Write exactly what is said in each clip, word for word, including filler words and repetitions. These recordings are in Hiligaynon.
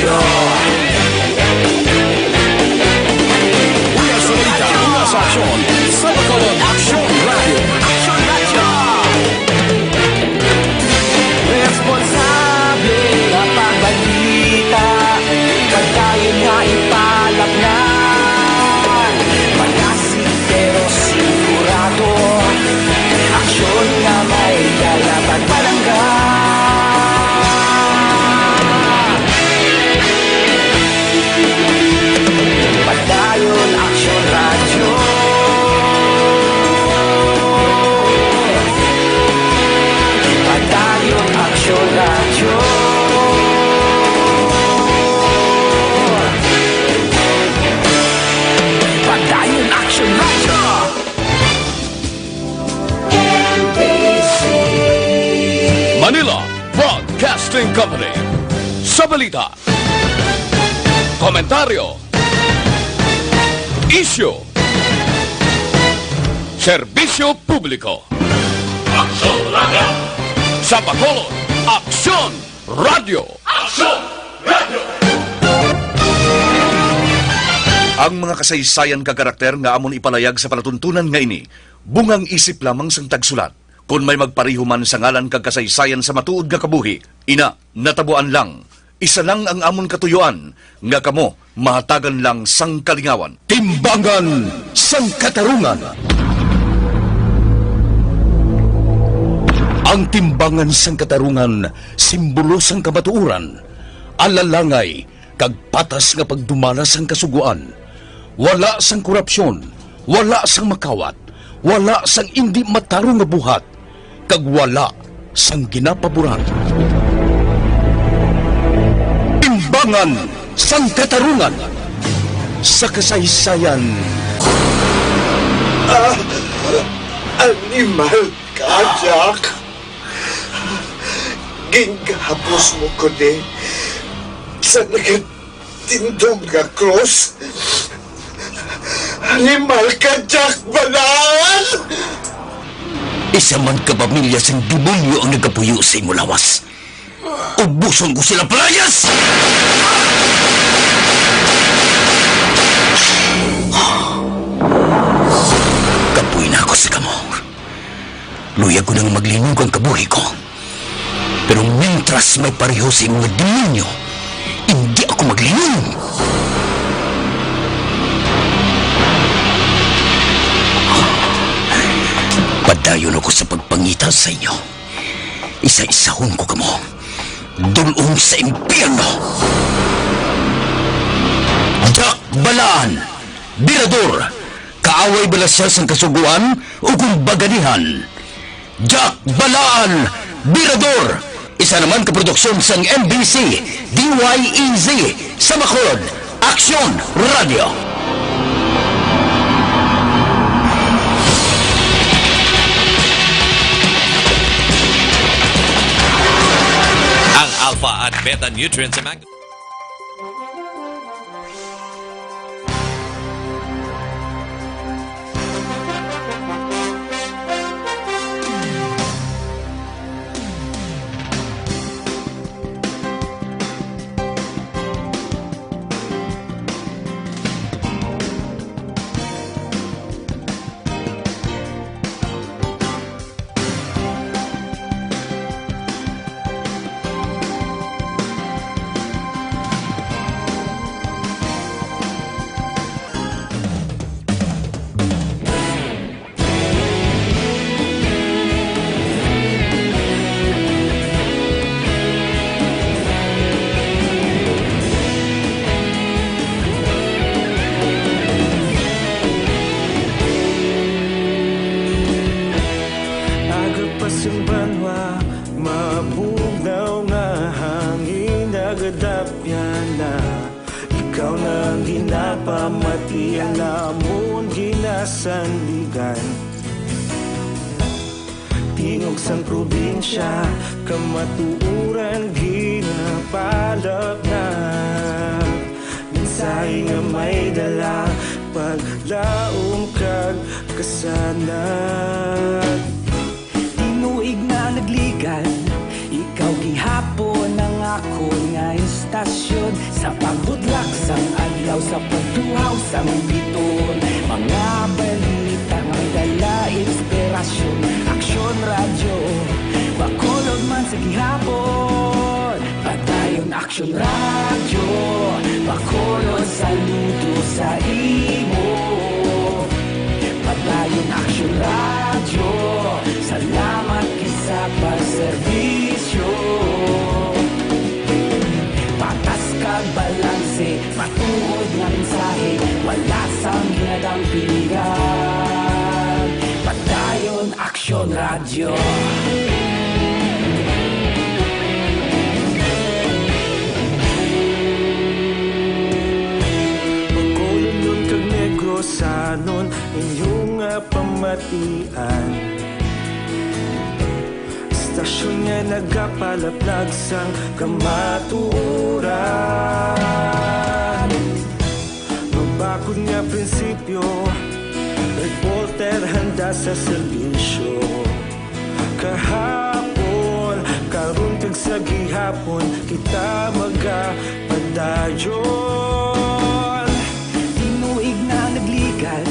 Una sa balita, una sa aksyon, sa Bacolod Aksyon Radio. Aksyon Radio! Responsable nga pagbalita, padayon nga ipalapnan. Malasig pero sigurado, aksyon nga may dala pagpalangga. Padayon Aksyon Radyo. Padayon Aksyon Radyo. Padayon Aksyon Radyo. Manila Broadcasting Company. Sa balita, komentaryo, isyu, serbisyo publiko. Aksyon Radio! Sa Bacolod, Aksyon Radio! Aksyon Radio! Ang mga kasaysayan kag karakter nga amon ipalayag sa palatuntunan nga ini, bungang isip lamang sang tagsulat. Kon may magpareho man sa ngalan kag kasaysayan sa matuod nga kabuhi, ina, natabuan lang. Isa lang ang amon katuyuan, nga kamo mahatagan lang sang kalingawan. Timbangan sang Katarungan. Ang timbangan sang katarungan, simbolo sang kamatuoran, alalangay, kag patas nga pagdumala sang Kasugoan. Wala sang korupsyon, wala sang makawat, wala sang indi matarong nga buhat, kag wala sang ginapaboran. Timbangan sang Katarungan sa kasaysayan. Ah, animal ka, Jack. Gingahapos mo ko ni sa nagatindog nga krus. Animal ka, Jack Balaan! Isa man ka pamilya sang demonyo ang nagapuyo sa imo lawas. Ubuson ko sila, palayas! Kapoy na ako sa kamo. Luyag ko nang maglinog ang kabuhi ko. Pero mintras may pareho sa imo nga demonyo, hindi ako maglinog. Padayon ako sa pagpangita sa inyo. Isa-isahon ko kamo. Dul-ong sa impyerno. Jack Balaan, Birador, kaaway bala sia sang Kasugoan o kon baganihan? Jack Balaan, Birador, isa naman ka produksyon sang M B C, D Y E Z, sa Bacolod, Aksyon Radio. Ang alpha at beta nutrients sa mango. Aga pa sang banwa, mabugnaw nga hangin nagadapyan na. Ikaw na ang ginapamati, ang amon ginasandigan. Tingog sang probinsya, kamatuoran ginapalapnag. Mensahe nga may dala, paglaom kag kasanag. Tinuig na nagligad, ikaw gihapon ang Akon nga istasyon, sa pagbudlak sang adlaw, sa pagtuhaw sang biton, mga balita nga may dala inspirasyon. Aksyon Radyo, Bacolod man sa gihapon. Padayon Aksyon Radyo, Bacolod, saludo sa imo. Padayon Aksyon Radyo, salamat gid sa pagserbisyo. Patas kag balanse, matuod nga mensahe, wala sang ginadampingan. Padayon Aksyon Radyo. Bacolodnon kag Negrosanon, inyo nga pamatian. Istasyon nga nagapalaplag sang kamatuoran. Mabakod nga prinsipyo, reporter handa sa serbisyo. Kahapon, karon kag sa gihapon, kita magapadayon. Tinuig na nagligan,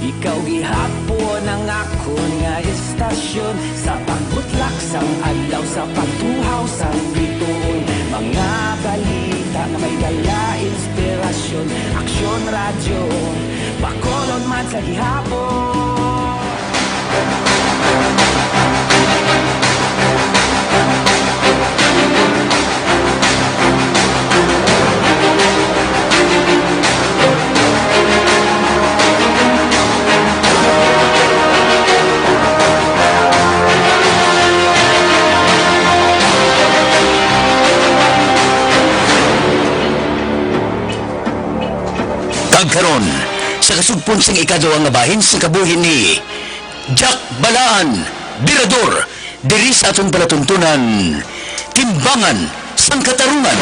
ikaw gihapon ang akon nga istasyon. Sa pagbutlak sang adlaw, sa pagtuhaw sang bituon, mga balita nga may dala inspirasyon. Aksyon Radyo, Bacolod man sa gihapon. Kag karon, sa kasugpon sang ikaduha nga bahin sa kabuhi ni Jack Balaan, Birador, diri sa aton palatuntunan, Timbangan sang Katarungan.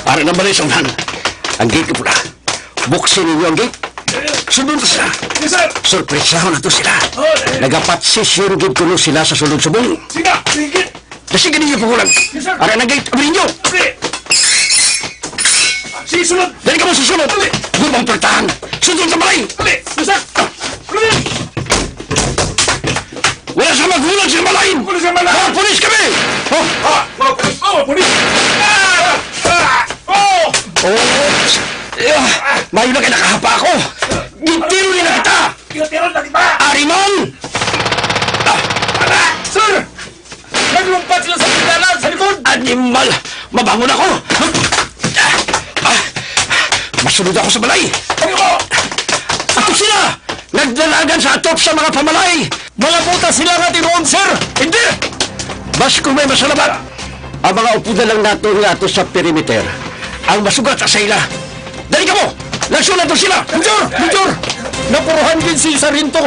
Para na balay sa unahan. Ang gate ko pula. Buksan ninyo ang gate. Sundon ta sila. Yes, sir. Sorpresahon nato sila. Oh, eh. Nagapatsis yun gid kuno sila sa sulod subong. Sila, sige. Dali gid ninyo pagulan. Yes, sir. Ara na gate, abri ninyo. Abri. Sige, sulod. Dali ka mo sa sulod. Abri. Gubang pertahan. Sundon sa balay. Abri. Yes, sir. Abri. Wala sa magulang sa balay. Wala sa balay. Mga pulis kami. Oh. Ah, mga pulis. Oh, mga pulis. Ah! Ah! Oh! Oh! Yeah. Mayo na kay nakahapa ako. Gintiro nila kita. Gintiro na kita. Ari man. Ah! Tara! Sir! Naglumpat sila sa bintana sa likod. Animal! Mabangon ako! Ah! Ah! Masulod ako sa balay! Ano ko? Ato sila! Nagdalagan sa atop sa mga pamalay! Mga buta sila nga tinuod, sir! Hindi! Mas kung may masalabat, ang mga upod na lang nato nga ato sa perimeter, ang masugat sa ila. Dali ka mo! Lagso nato sila! Major! Major! Napuruhan gid si Sargento!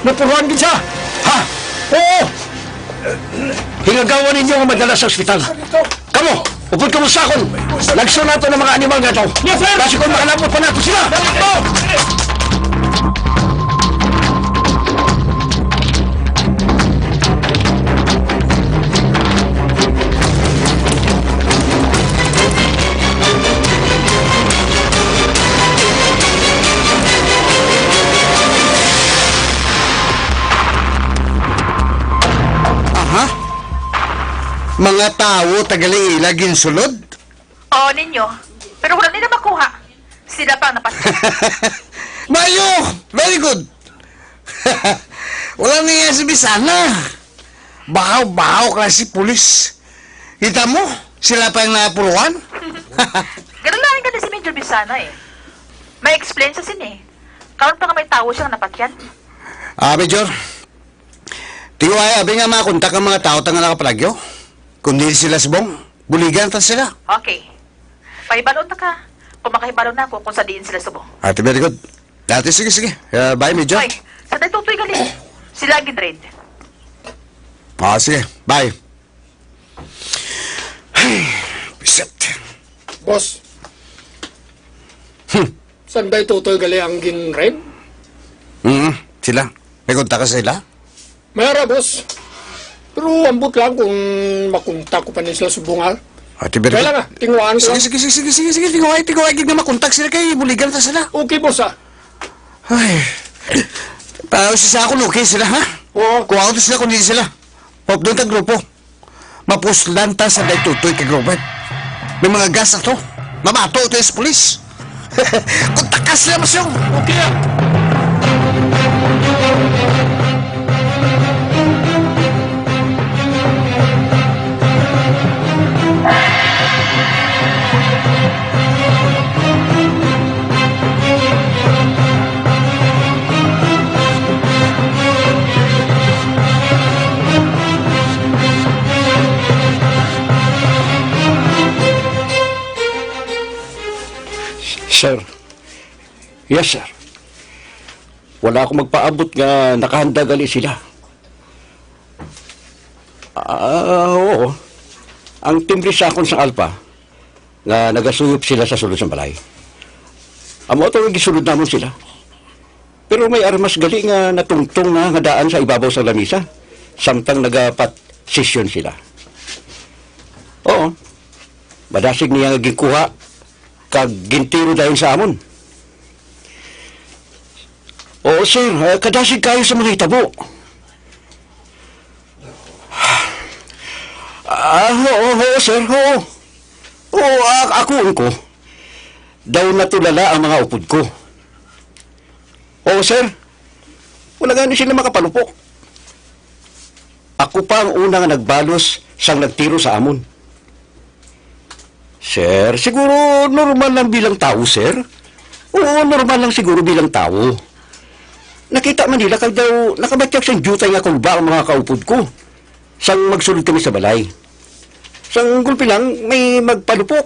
Napuruhan gid siya! Ha? Oo! Hingagawan ninyo nga madala sa ospital. Kamo, upod kamo sa akon. Lagso nato ng mga animal nga to. Yes, sir. Basi kung makalapot pa nato sila. Aha. Mga tawo taga Laila ginsulod? Oo, ninyo. Pero wala nila makuha. Sila pa ang napatay. Mayo! Very good! Wala niya si Bisana. Bahaw-bahaw ka si pulis. Kita mo, sila pa yung napuruan. Ganun lang yung si Major Bisana eh. May explain sa sini. Karon pa nga may tawo siyang napatyan. Ah, Major. Tiwaya, abi nga makontak ang mga tao ta nga nakapalagyo. Kung di sila subong, buligan ta sila. Okay. Pahibalo ta ka kung makahibalo na ako kung sa diin sila subong. Ate, very good. Ate, sige, sige. Uh, bye, Major. Hoy, sa tayo tutoy gali. Sila ang gid-raid. Ah, sige. Bye. Boss. Hmm. Sanday Tutoy gali ang gin-raid? Mm, sila. May kontak ka sa sila? May ara, boss. Pero ambot lang kung makontak ko pa ni sila subong, ha? Ah, ti, very Kaya good. lang, ah, tinguhaan ko Sige, lang. sige, sige, sige, sige, sige, tinguhay, tinguhay, gid nga makontak sila kay buligan ta sila. Okay, boss, ah. Ay. Pa, sa ako, okay sila, ha? Oo. Kuha ko to sila, kundi sila. Pop doon ta grupo. Mapuslan ta sa Day Tutoy kay Robert. May mga gas na to. Mabato ito sa pulis. Kung takas na masyong. Okay na. Sir. Yes, sir. Wala ako magpaabot nga nakahanda gali sila. Ah, oo. Ang timbre sa akon sang Alpha, nga nagasuyop sila sa sulod sang balay. Amo ato nga gisulod namon sila. Pero may armas gali nga natungtong na nga daan sa ibabaw sang lamisa, samtang nagapat-sesyon sila. Oo. Madasig niya nga ginkuha kag gintiro dayon sa amon. Oo, sir. Ah, kadasig kayo sa mga hitabo. Ah, oo, oo, sir, oo. Oo, a-, ako ko. Daw natulala ang mga upod ko. Oo, sir. Wala gani sila makapalupok. Ako pa ang una nga nagbalos sang nagtiro sa amon. Sir, siguro normal lang bilang tawo, sir. Oo, normal lang siguro bilang tawo. Nakita man nila kag daw nakabatyag sang diutay nga kulba ang mga kaupod ko sang magsulod kami sa balay. Sang gulpi lang, may magpalupok.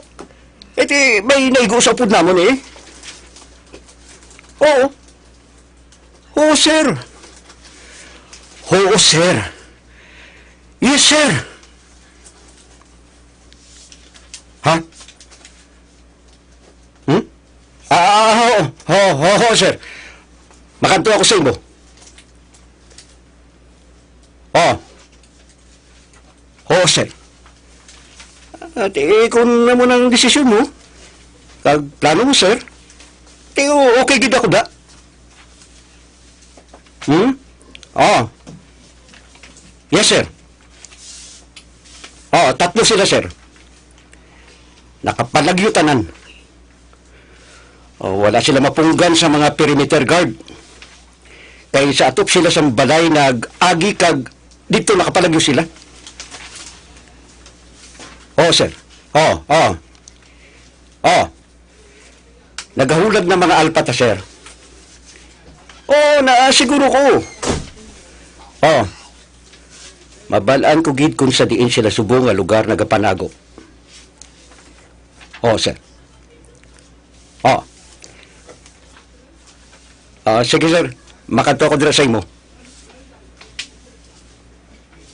Eh, di, may naigo sa upod namon, eh. Oo. Oo, sir. Oo, sir. Yes, sir. Ha? Hmm? Ah, ah, ah, oo, oo, oo, oo, sir. Makadto ako sa imo. Oh. Oo, sir. At, eh, kung amo nang desisyon mo, kag plano mo, sir, eh, o-, okay gid ako da. Hmm? Oh. Yes, sir. Oh, tatlo sila, sir. Nakapalagyo tanan. Oh, wala sila mapunggan sa mga perimeter guard. Kay sa atop sila sa balay nag-agi kag dito nakapalagyo sila. Oh, sir. Oh, oh. Oh. Nagahulag na mga alpa ta, sir. Oh, na siguro ko. Oh. Mabal-an ko gid kung sa diin sila subong nga lugar nagapanago. Oh, sir. Oh. Ah, sige, sir. Makadto ako dira sa imo.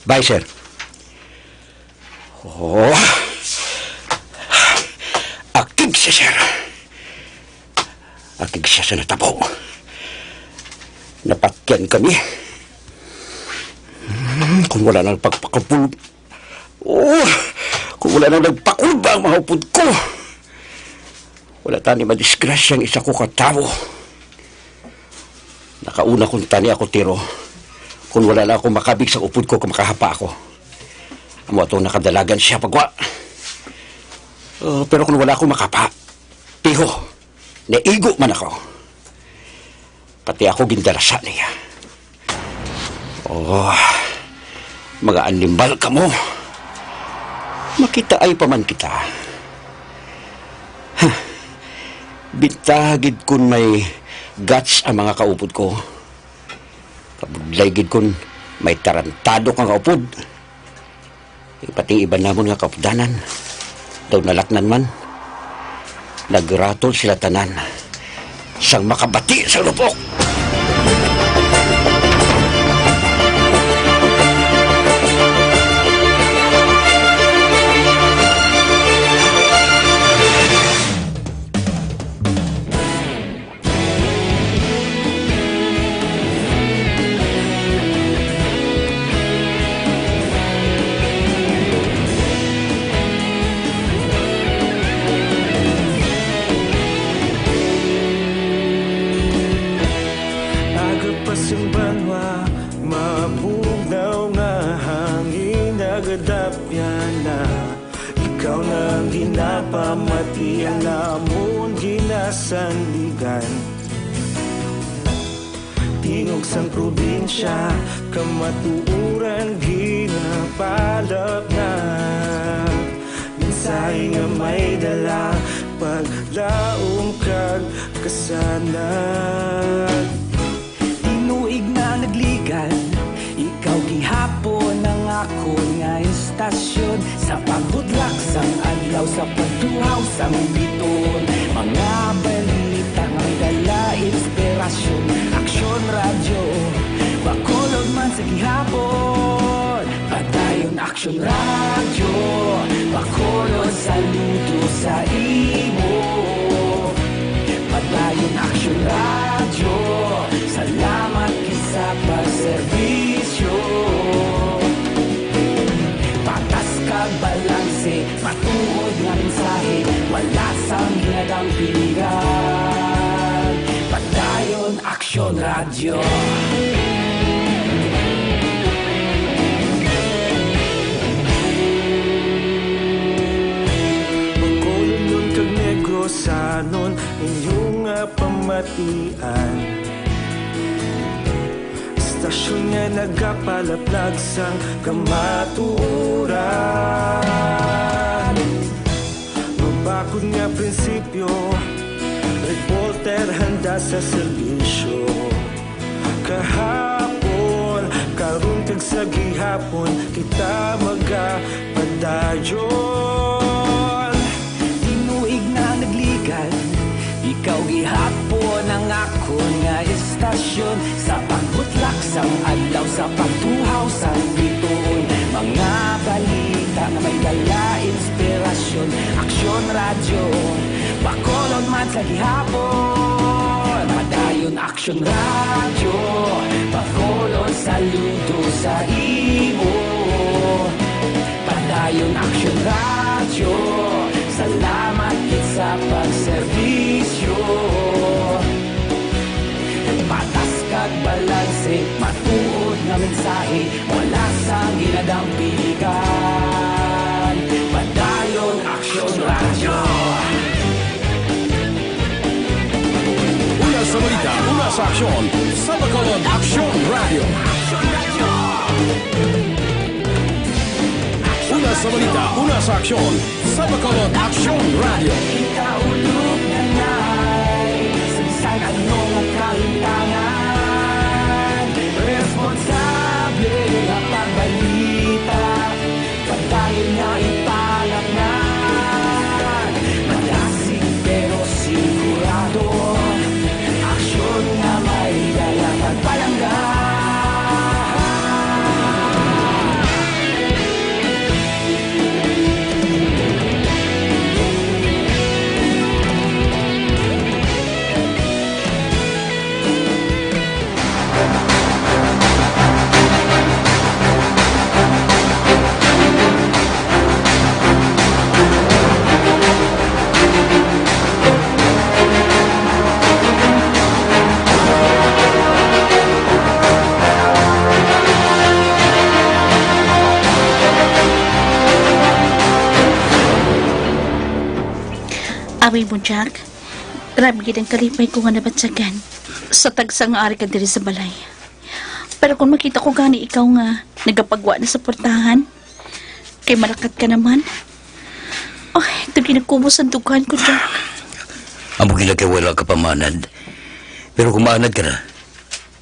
Bye, sir. Oh. Akig siya, sir. Akig siya sa natabo. Napatyan kami. Hmm, kung wala nang pagpakabul-, Oh, kung wala nang nagpakulba ang mga upod ko, wala tani madisgrasya ang isa ko ka tawo. Nakauna kung tani ako tiro, kung wala lang ako makabig sa upod ko, kung makahapa ako. Amo atong nakadalagan siya pagwa. Oh, pero kung wala ako makapa, tiho. Naigo man ako. Pati ako gindarasa niya. Oh, mga animal kamo. Makitaay pa man kita. Huh. Bintaha gid kun may guts ang mga kaupod ko. Kabudlay gid kun may tarantado ka nga upod. Pati iban namon nga kaupdanan, daw nalaknan man. Nagratol sila tanan sang makabati sa lupok. Ginapamati ang namon ginasandigan. Tingog sang probinsya, kamatuoran ginapalapnag. Mensahe nga may dala, paglaom kag kasanag. Tinuig na nagligan, ikaw gihapon ang akon nga istasyon. Sa pagbutlak sang adlaw, sa pagtuhaw sang bituon, mga balita nga may dala inspirasyon. Aksyon Radyo, Bacolod man sa gihapon. Padayon Aksyon Radyo, Bacolod, saludo sa imo. Padayon Aksyon Radyo, salamat gid sa pagserbisyo. Patas kag balanse, matuod nga mensahe, wala sang ginadampigan. Padayon Aksyon Radyo. Bacolodnon kag Negrosanon, inyo nga pamatian. Istasyon nga nagapalaplag sang kamatuoran. Mabakod nga prinsipyo, reporter handa sa serbisyo. Kahapon, karon kag sa gihapon, kita magapadayon. Tinuig na nagligan, ikaw gihapon ang akon nga istasyon. Sa pagbutlak sang adlaw, sa pagtuhaw sang bituon, mga balita nga may dala inspirasyon. Aksyon Radyo, Bacolod man sa gihapon. Padayon Aksyon Radyo, Bacolod, saludo sa imo. Padayon Aksyon Radyo, salamat gid sa pagserbisyo. Patas kag balanse, matuod nga mensahe, wala sang ginadampigan. Padayon Aksyon Radyo. Una sa balita, una sa aksyon, sa Bacolod Aksyon Radyo. Una sa balita, una sa aksyon, sa Bacolod Aksyon Radyo. Ikaulo na nay, sa bisan ano nga kalintangan, responsable nga pagbalita. Padayon nga ipalapngan, madasig pero sigurado, aksyon nga may dala pagpalangga. Amay mo, Jack. Grabe gid ang kalipay ko nga nabatyagan sa tagsa nga ari ka diri sa balay. Pero kung makita ko gani ikaw nga nagapagwa na sa portahan, kay malakat ka naman. Ay, ito ginakubos ang dughan ko, Jack. Amo gila kay wala ka pamanad. Pero kung maanad ka na,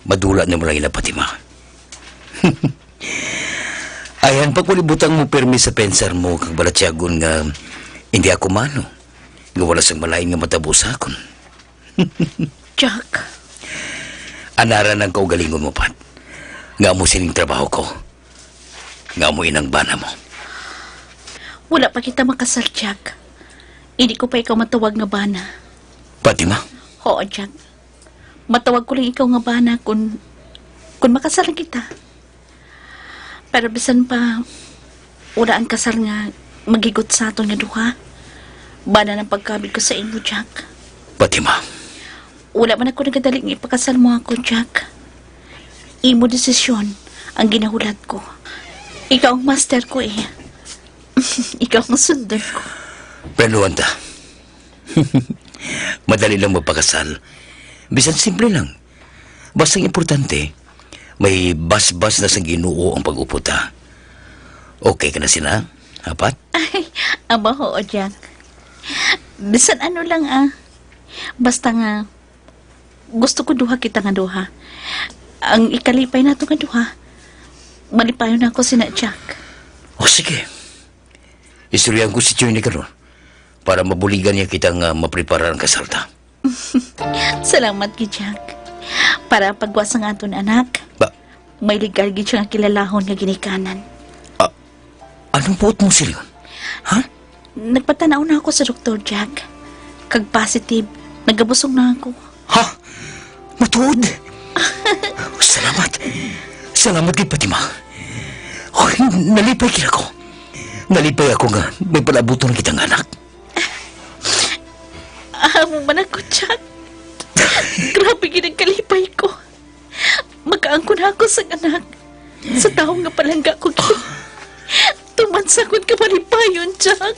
madula na mo lang ina, Fatima. Ayhan pa ko libutang mo pirmi sa pensar mo kag balatyagon nga hindi ako mano, nga wala sang malain nga matabo sa akon. Jack. Anara nang kaugalingon mo, Pat. Nga amo sining trabaho ko. Nga amo inang bana mo. Wala pa kita makasal, Jack. Hindi ko pa ikaw matawag nga bana. Fatima? Oo, Jack. Matawag ko lang ikaw nga bana kung, kung makasal na kita. Pero bisan pa, wala ang kasal nga maghigot sa aton nga duha. Bana nang pagkabig ko sa imo, Jack. Fatima. Wala man ako nagadali nga ipakasal mo ako, Jack. Imo desisyon ang ginahulat ko. Ikaw ang master ko eh. Ikaw ang sundon ko. Planuhan ta. Madali lang magpakasal. Bisan simple lang. Basta ang importante, may basbas na sang Ginoo ang pag-upod, ha? Okay ka na sina? Apat? Ay, aba, oo, Jack. Bisan ano lang, ah. Basta nga, gusto ko duha kita nga duha. Ang ikalipay nato nga duha, malipayon ako sina Jack. O sige. Istoryahan ko si Joy ni karon para mabuligan niya kita nga maprepara ang kasal ta. Salamat gid, Jack. Para pagwa sang aton anak, Ba? may legal gid siya nga kilalahon nga ginikanan. Ah, anong buot mo silingon? Ha? Nagpatanaw na ako sa doktor, Jack. Kag positive, nagabusog na ako. Ha? Matuod? Salamat. Salamat kay Fatima. Oh, nalipay kina ko. Nalipay ako nga may palabuton kita nga anak. Amo man ako, Jack. Grabe gid ang kalipay ko. Makaangkon ako sang anak sa tawo nga palangga ko gid. Tuman sa akon kamalipayon, Jack.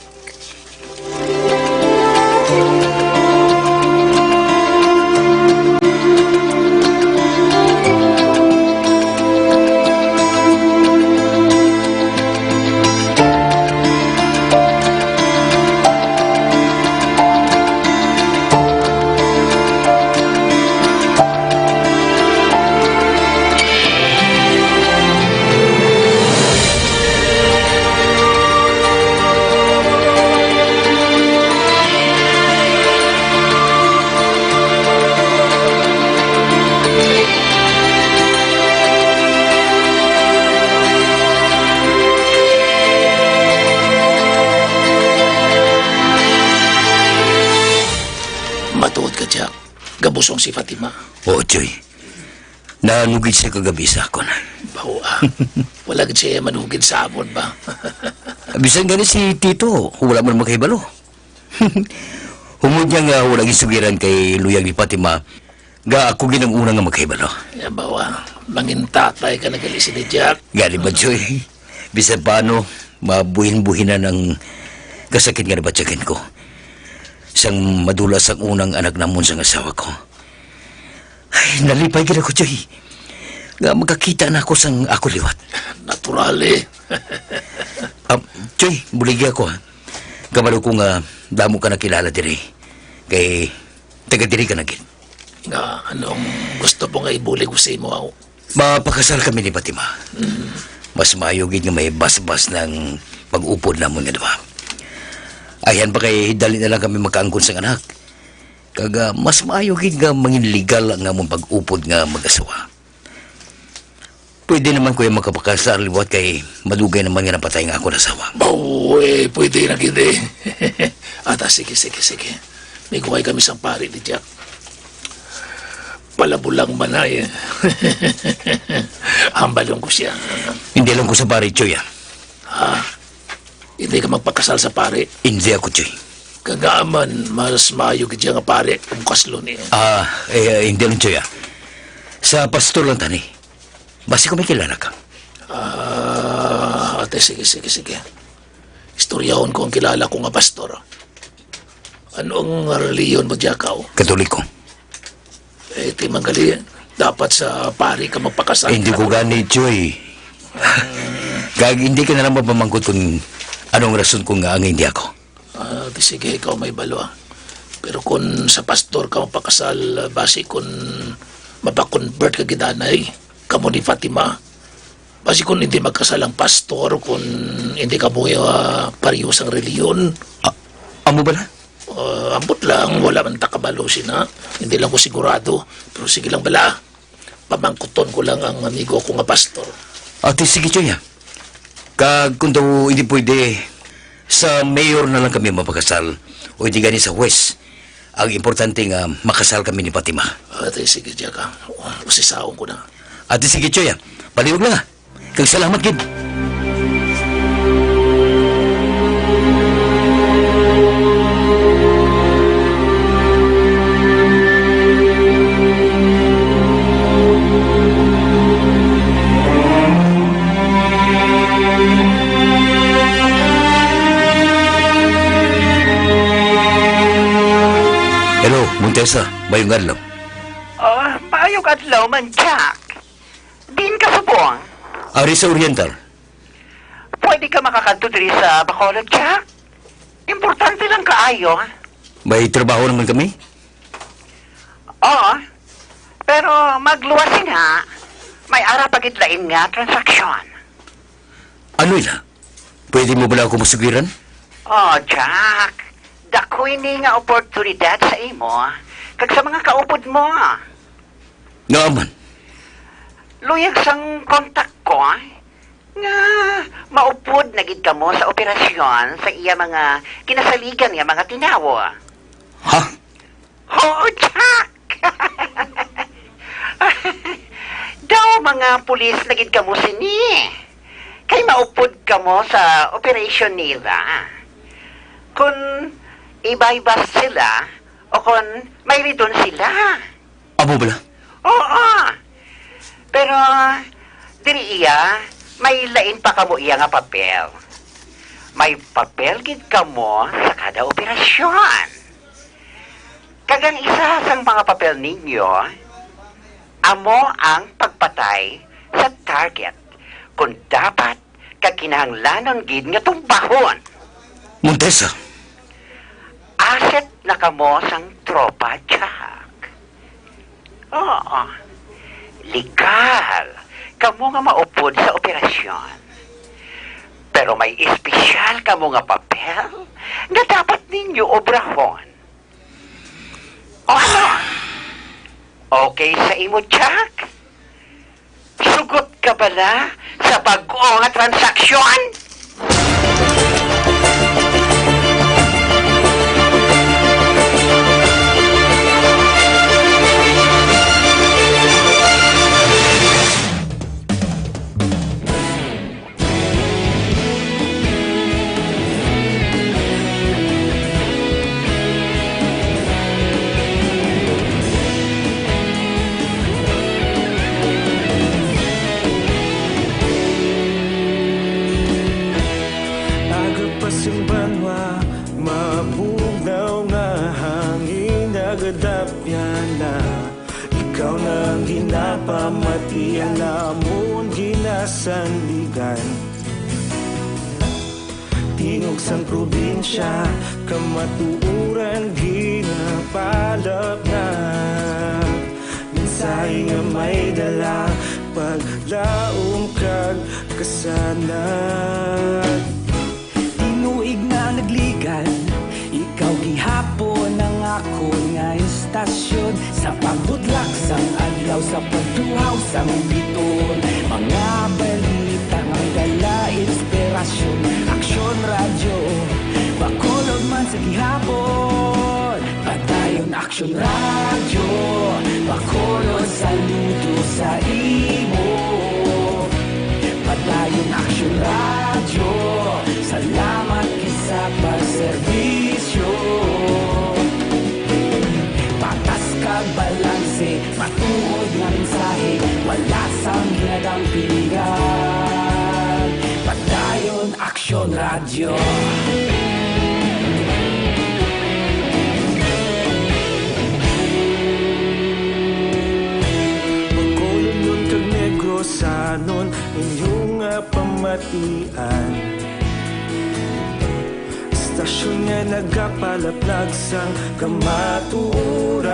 Matuod ka, Jack. Gabusong si Fatima. Oo, Joy. Nahanugid siya kagabi sa akon. Bawa. Wala gid siya manugid sa amon ba? Bisan gani si Tito, wala man makahibalo. Humod niya nga wala gisugiran kay luyag ni Fatima, nga ako gid ang una nga makahibalo. Ya, bawa. Mangintatay ka na gali sini, Jack. Gani ba, Joy? Bisan paano, mabuhin-buhinan ang kasakit nga nabatyagan ko. Sang madula sang unang anak namon sang asawa ko. Ay, nalipay gid ako, Joy. Nga makakita na ako sang ako liwat. Natural, eh. Ah, Joy, buligi ako, ha. Kabalo ko nga damo ka nakilala diri. Kay taga diri ka na gid. Nga, anong gusto mo nga ibulig ko sa imo, aw? Mapakasal kami ni Fatima. Mm. Mas maayo gid nga may basbas ng pag-upod namon nga duha. Ayhan pa kay dali na lang kami makaangkon sang anak. Kag, ah, mas maayo gid nga mangin legal ang amon pag-upod nga mag-asawa. Pwede naman ko yung makapakasal liwat kay madugay naman nga napatay nga akon asawa. Baw, eh, pwede na gid eh. Ata, sige, sige, sige. May kuhay kami sang pari ni Jack. Palabulang man ay. Hambalon ko siya. Hindi lang ko sa pari, Choy, ah. Ah, hindi ka magpakasal sa pari? Hindi ako, Choy. Kagaaman, mas maayo gid siya nga pari kung kaslo niya. Ah, eh, hindi lang, Choy, ah. Sa pastor lang tani. Basi ko may kilala ka. Ah, ate, sige, sige, sige. Istoryahon ko ang kilala ko nga pastor. Ano ang reliyon mo, Jakaw? Katoliko. Eh, ti manggali, dapat sa pari ka magpakasal. Eh, hindi ko gani, Choy. Kag hindi ka na lang mapamangkot kung anong rason ko nga ang hindi ako. Ah, di sige, ikaw may balo, ah. Pero kung sa pastor ka magpakasal, basi kung mapakonvert ka gid anay, kamo ni Fatima. Basi kung hindi magkasal ang pastor, kung hindi kamo, ah, pareho sang reliyon. Ah, amo bala? Ah, ambot lang, wala man ta kabalo sina. Hindi lang ko sigurado. Pero sige lang bala. Pamangkuton ko lang ang amigo ko nga pastor. Ate, sige, Choy, ah. Kag kung daw hindi pwede, sa mayor na lang kami mapakasal. O hindi gani sa huwes. Ang importante nga makasal kami ni Fatima. Ate, sige, Jaka. Usisaon ko na. Ate, sige, Choy, ah. Palihog lang, ah. Kag salamat gid. Montesa, mayong adlaw. Ah, maayong adlaw man, Jack. Diin ka subong? Ari sa Oriental. Pwede ka makakadto diri sa Bacolod, Jack? Importante lang kaayo. May trabaho naman kami. Oo, pero magluwas sina. May ara pa gid lain nga transaksyon. Ano ila? Pwede mo bala ako masugiran? Oh, Jack, dako ini nga oportunidad sa imo kag sa mga kaupod mo. Ngaa man? Luyag sang kontak ko nga maupod na gid kamo sa operasyon sa iya mga kinasaligan nga mga tinawo. Ha? Oo, Jack! Daw mga pulis na gid kamo sini. Kay maupod kamo sa operasyon nila. Kon i-buy bust sila o kon may ridon sila. Amo bala? Oo. Pero diri iya, may lain pa kamo iya nga papel. May papel gid kamo sa kada operasyon. Kag ang isa sang mga papel ninyo, amo ang pagpatay sa target kon dapat kag kinahanglanon gid nga tumbahon. Montesa. Asset na kamo sang tropa, Jack. Oo. Legal kamo nga maupod sa operasyon. Pero may espesyal kamo nga papel nga dapat ninyo obrahon. O ano? Okay sa imo, Jack? Sugot ka bala sa bag-o nga transaksyon? Aga pa sing banwa, mabugnaw nga hangin nagadapyan na. Ikaw na ang ginapamatian, amon ginasandigan. Tingog sang probinsya, kamatuoran ginapalapnag. Mensahe nga may dala, paglaom kag kasanag. Tinuig na nagligan, ikaw gihapon ang akon nga istasyon. Sa pagbutlak sang adlaw, sa pagtuhaw sang bituon, mga balita nga may dala inspirasyon. Aksyon Radyo, Bacolod man sa gihapon. Padayon Aksyon Radyo, Bacolod, saludo sa imo. Padayon Aksyon Radyo, salamat gid sa pagserbisyo. Patas kag balanse, matuod nga mensahe, wala sang ginadampigan. Padayon Aksyon Radyo. Bacolodnon kag Negrosanon, inyo nga pamatian. Istasyon nga nagapalaplag sang kamatuoran.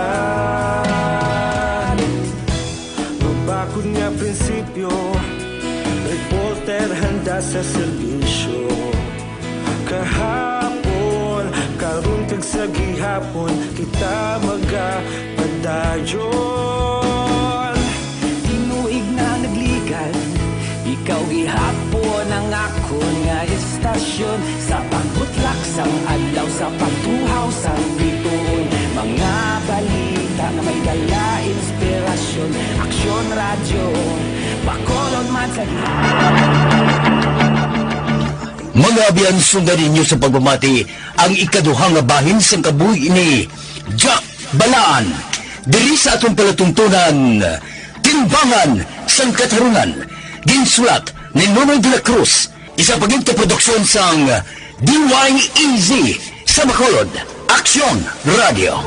Mabakod nga prinsipyo, reporter handa sa serbisyo. Kahapon, karon kag sa gihapon, kita magapadayon. Tinuig na nagligan, ikaw gihapon ang akon nga istasyon. Sa pagbutlak sang adlaw, sa pagtuhaw sang bituon, mga balita nga may dala inspirasyon. Aksyon Radyo, Bacolod man sa gihapon. Mga abyan, sundan ninyo sa pagpamati ang ikaduha nga bahin sang kabuhi ni Jack Balaan diri sa aton palatuntunan, Timbangan sang Katarungan, ginsulat ni Nonoy de la Cruz, isa pa gid ka produksyon sang D Y E Z sa Bacolod, Aksyon Radio.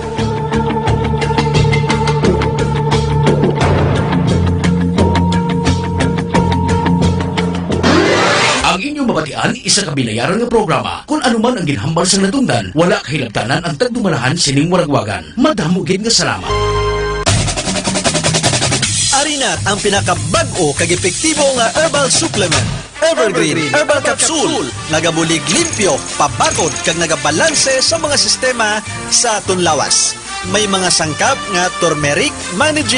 Pati ani isa ka binayaran nga programa. Kung ano man ang ginhambal sang natungdan, wala kahilabtanan ang tagdumalahan sining waragwagan. Madamo gid nga salamat. Arinat ang pinakabag-o kag epektibo nga herbal supplement, Evergreen Herbal Capsule, nagabulig limpyo, pabakod kag nagabalanse sa mga sistema sa aton lawas. May mga sangkap nga turmeric, managing